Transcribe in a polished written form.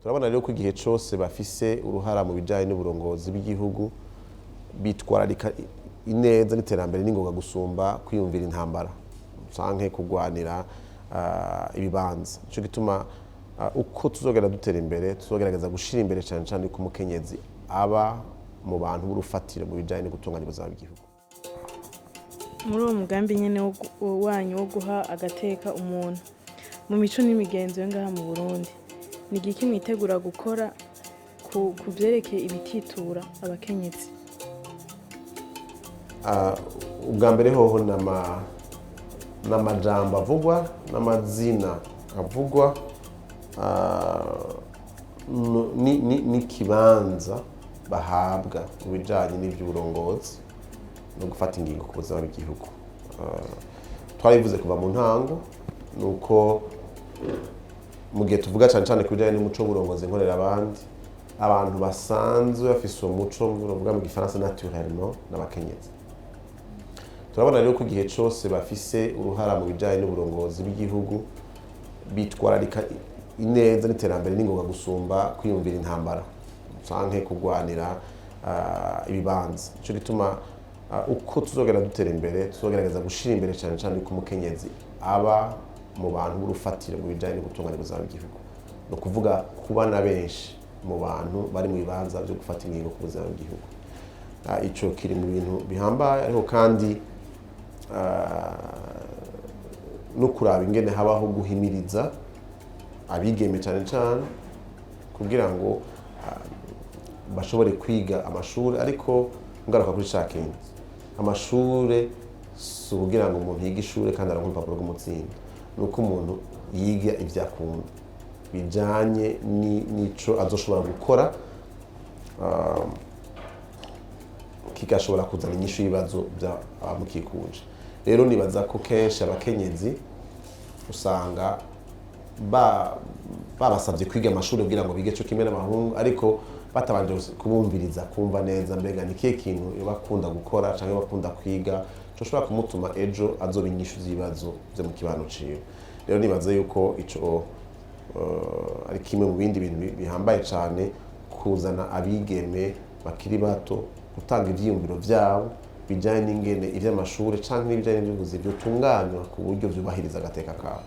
Turabona rero ko igihe cyose bafise uruhara mu bijyanye n'uburongozi bw'igihugu, bitwararika ineza n'iterambere n'ingoga gusumba kwiyumvira intambara canke kurwanira ibibanza. Nico gituma uko tuzogera dutera imbere, tuzogerageza gushira imbere cyane cyane ko umukenyezi aba mu bantu b'urufatiro mu bijyanye no gutunganya ubuzima bw'igihugu. Muri uwo mugambi nyine wanyu wo guha agateka umuntu mu mico n'imigenzo yo ngaha mu Burundi, ni igiki mwitegura gukora ku vyerekeye ibititura abakenyezi? Ubwa mbere hoho n'amajambo avugwa n'amazina avugwa n'ikibanza bahabwa mu bijanye n'ivy'uburongozi no gufata ingingo ku buzima bw'igihugu. Twarabivuze kuva mu ntango, ni uko mu gihe tuvuga cyane cyane ku bijyanye n'umuco w'uburongozi nkorera abandi, abantu basanzwe bafise uwo muco, bavuga mu Gifaransa naturellement, n'abakenyezi. Turabona rero ko igihe cyose bafise uruhara mu bijyanye n'uburongozi bw'igihugu, bitwararika ineza n'iterambere n'ingoga gusumba kwiyumvira intambara canke kurwanira ibibanza. Nico gituma uko tuzogera dutera imbere, tuzogerageza gushira imbere cyane cyane ko umukenyezi aba mu bantu b'urufatiro mu bijyanye no gutunganya ubuzima bw'igihugu, ni ukuvuga kuba na benshi mu bantu bari mu bibanza byo gufata ingingo ku buzima bw'igihugu. Ico kiri mu bintu bihambaye, ariko kandi no kuraba ingene habaho guhimiriza abigeme cyane cyane kugira ngo bashobore kwiga amashuri. Ariko ngaruka kuri ca kindi, amashure si ukugira ngo umuntu yige ishure kandi aronke urupapuro rw'umutsindo, ni uko umuntu yiga ivyo akunda bijanye n'ico azoshobora gukora kigashobora kuzana inyishu y'ibibazo by'abamukikuje. Rero nibaza ko kenshi abakenyezi usanga babasabye kwiga amashuri kugira ngo bige cyo kimwe n'abahungu, ariko batabanje kubumviriza, kumva neza mbega ni kihe kintu yoba akunda gukora cyangwa yoba akunda kwiga coshobora kumutuma ejo azoba inyishu z'ibibazo byo mu kibano ciwe. Rero nibaza yuko ico ari kimwe mu bindi bintu bihambaye cyane, kuzana abigeme bakiri bato gutanga ivyiyumviro vyabo bijyanye n'ingene ivy'amashuri canke n'ibijyanye n'ivy'ubuzi vyotunganywa ku buryo vyubahiriza agateka kabo.